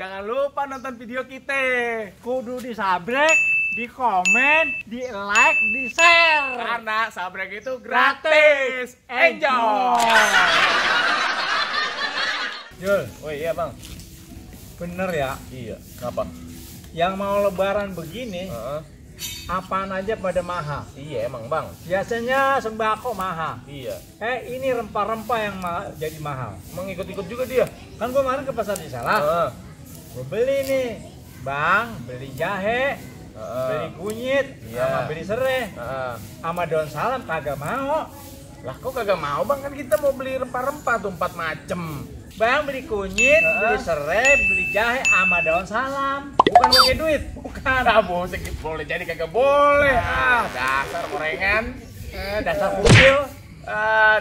Jangan lupa nonton video kita. Kudu disabrek, di komen, di like, di share. Karena sabrek itu gratis. Enjoy. Jul, Oh iya bang. bener ya? Iya. Kenapa? Yang mau lebaran begini, apaan aja pada mahal. Iya emang bang. Biasanya sembako mahal. Iya. Ini rempah-rempah yang jadi mahal. Emang ikut-ikut juga dia. Kan gue kemarin ke pasar di Salah. Gue beli nih, bang, beli jahe, beli kunyit, Iya. sama beli serai, sama daun salam kagak mau. Lah kok kagak mau bang? Kan kita mau beli rempah-rempah tuh 4 macem. Bang beli kunyit, beli serai, beli jahe, sama daun salam. Bukan pakai duit, bukan. Ah boleh jadi kagak boleh. Dasar korengan. Dasar kumpil,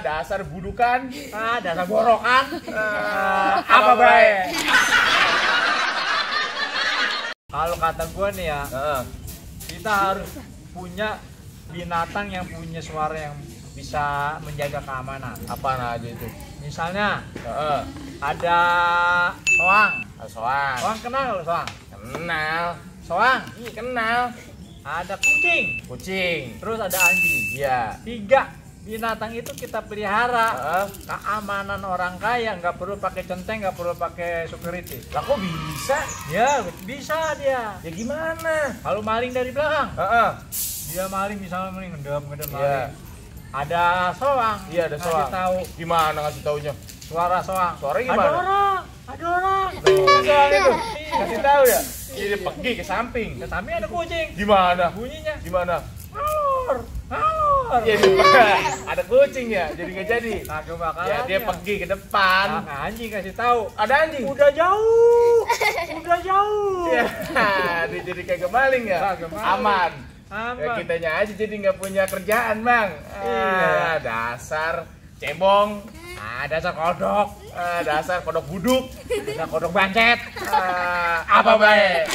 Dasar budukan. dasar borokan. Apa baik? Kalau kata gue nih ya, kita harus punya binatang yang punya suara yang bisa menjaga keamanan. Apaan aja itu? Misalnya ada soang. Soang. Soang kenal lo soang? Kenal. Soang. Iya kenal. Ada kucing. Kucing. Terus ada anjing. Iya. 3 binatang itu kita pelihara. Heeh. Keamanan orang kaya, nggak perlu pakai centeng, nggak perlu pakai security. Lah kok bisa? Ya bisa dia. Ya gimana? Kalau maling dari belakang, dia maling misalnya ngedem Iya. maling. Ada soang. Iya ada Ngasih soang. tahu Gimana ngasih taunya? suara soang. Suaranya Ada gimana? orang, ada orang. Soang itu. Iya. Kasih tahu ya. Ini pergi ke samping. Ke samping ada kucing. Gimana? Bunyinya Gimana? ngalor, ngalor. Ya, ada kucing ya, jadi nggak jadi. Kagak bakalan. Ya dia pergi ke depan. Nah, anjing kasih tahu. Ada anjing. Udah jauh. Udah jauh. Ya, dia jadi kagak maling ya. Kagak maling. Aman. Aman. Ya kitanya aja jadi nggak punya kerjaan bang. Iya. Dasar cebong. Dasar kodok. Dasar kodok buduk. Dasar kodok bancet. Apa baik?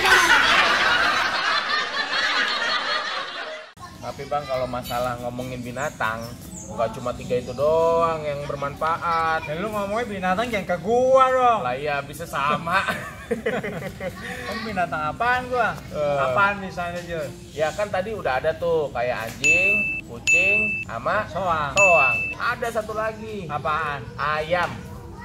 Tapi bang kalau masalah ngomongin binatang, nggak cuma 3 itu doang yang bermanfaat. Dan lu ngomongnya binatang yang ke gua dong. Lah iya bisa sama. Kamu binatang apaan gua? Apaan misalnya Jul? Ya kan tadi udah ada tuh kayak anjing, kucing, sama Soang. soang. Ada satu lagi. Apaan? Ayam.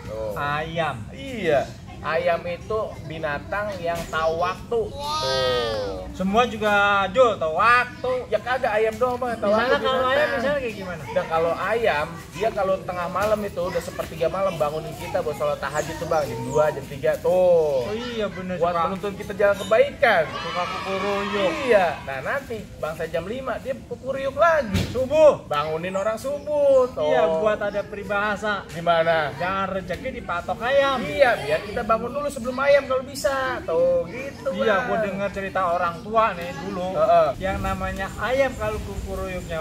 Tuh. Ayam. Iya. Ayam itu binatang yang tahu waktu. Tuh. Semua juga Jul tahu waktu. Ya kagak ayam doang bang tahu Misalnya waktu kalau binatang. ayam misalnya kayak gimana? Nah kalau ayam, dia kalau tengah malam itu udah 1/3 malam bangunin kita buat sholat tahajud tuh bang, jam 2, jam 3 tuh. Oh iya bener. Buat menuntun kita jalan kebaikan. Suka kukuruyuk. Iya. Nah nanti bangsa jam 5 dia kukuruyuk lagi. Subuh. Bangunin orang subuh tuh. Iya buat ada peribahasa. Gimana? Jangan rezeki dipatok ayam. Iya biar kita bangun dulu sebelum ayam kalau bisa. Tuh gitu. Iya, Bang. gue dengar cerita orang tua nih dulu, yang namanya ayam kalau kukuruyuknya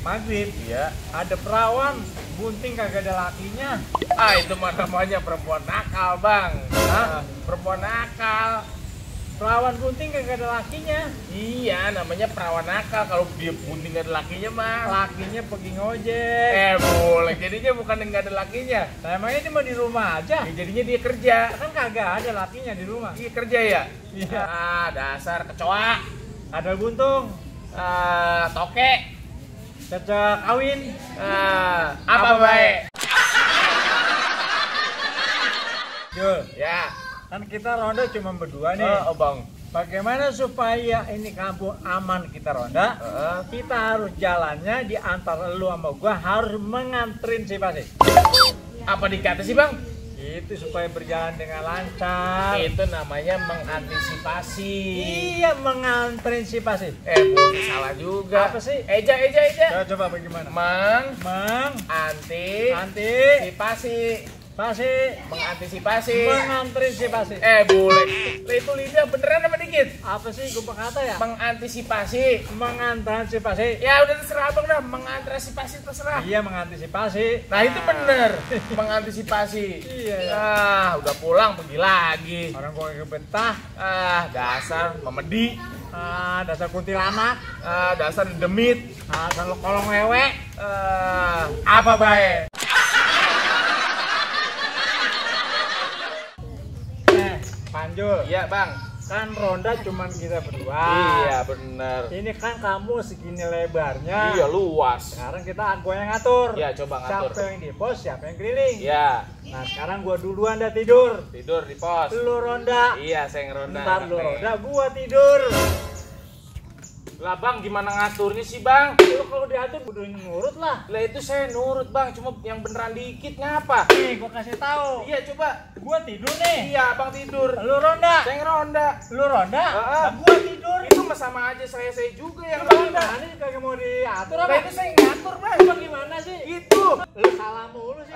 maghrib, Iya. ada perawan bunting kagak ada lakinya. Itu mah namanya perempuan nakal bang. Hah? Perempuan nakal. Perawan bunting kagak ada lakinya. Iya, namanya perawan nakal. Kalau dia bunting gak ada lakinya mah. Lakinya pergi ngojek. Boleh. Jadinya bukan nggak ada lakinya. Nah, emangnya dia mau di rumah aja? Ya, jadinya dia kerja. Kan kagak ada lakinya di rumah. Iya kerja ya. Iya. Dasar kecoa. Ada buntung, Toke. cecek kawin. Apa baik? Jul, Ya. kan kita ronda cuma berdua nih. Bang. Bagaimana supaya ini kampung aman kita ronda? Kita harus jalannya di antara lu sama gua harus mengantrin si Pasi. Apa dikata sih bang? Itu supaya berjalan dengan lancar. Itu namanya mengantisipasi. Iya, mengantrin si Pasi. Boleh salah juga. Apa sih? Eja. Coba bagaimana? Anti. Pasi, Mengantisipasi. mengantrin si Pasi. Boleh. Itu lidah beneran apa dikit? Apa sih gua kata ya? Mengantisipasi. Mengantrin si Pasi. Ya udah terserah abang dah. Mengantisipasi terserah. Iya, mengantisipasi. Nah itu bener. Mengantisipasi. Iya. Udah pulang pergi lagi. Orang gua kagak betah. Dasar memedi. Dasar kuntilanak. Dasar demit. Dasar lo kolong wewe. Apa baik? Jul. Iya bang. Kan ronda cuman kita berdua. Iya bener. Ini kan kamu segini lebarnya. Iya luas. Sekarang gue yang ngatur. Iya coba ngatur. Siapa yang di pos, siapa yang keliling. Iya. Nah sekarang gua duluan dah tidur. Tidur di pos. Lu ronda. Iya saya ngeronda. Ntar lu ronda, gua tidur. Lah bang gimana ngaturnya sih bang? Lu kalau diatur kudu nurut lah. Lah itu saya nurut bang, cuma yang beneran dikit ngapa? Nih gua kasih tahu. Iya coba. Gua tidur nih. Iya bang tidur. Lu ronda. Saya ngeronda. Lu ronda. Heeh. Nah, gua tidur. Itu mah sama aja saya juga yang Lu ronda. gimana sih kagak mau diatur Lah apa? itu saya ngatur bang. Lu gimana sih? Itu. Lu salah mulu sih.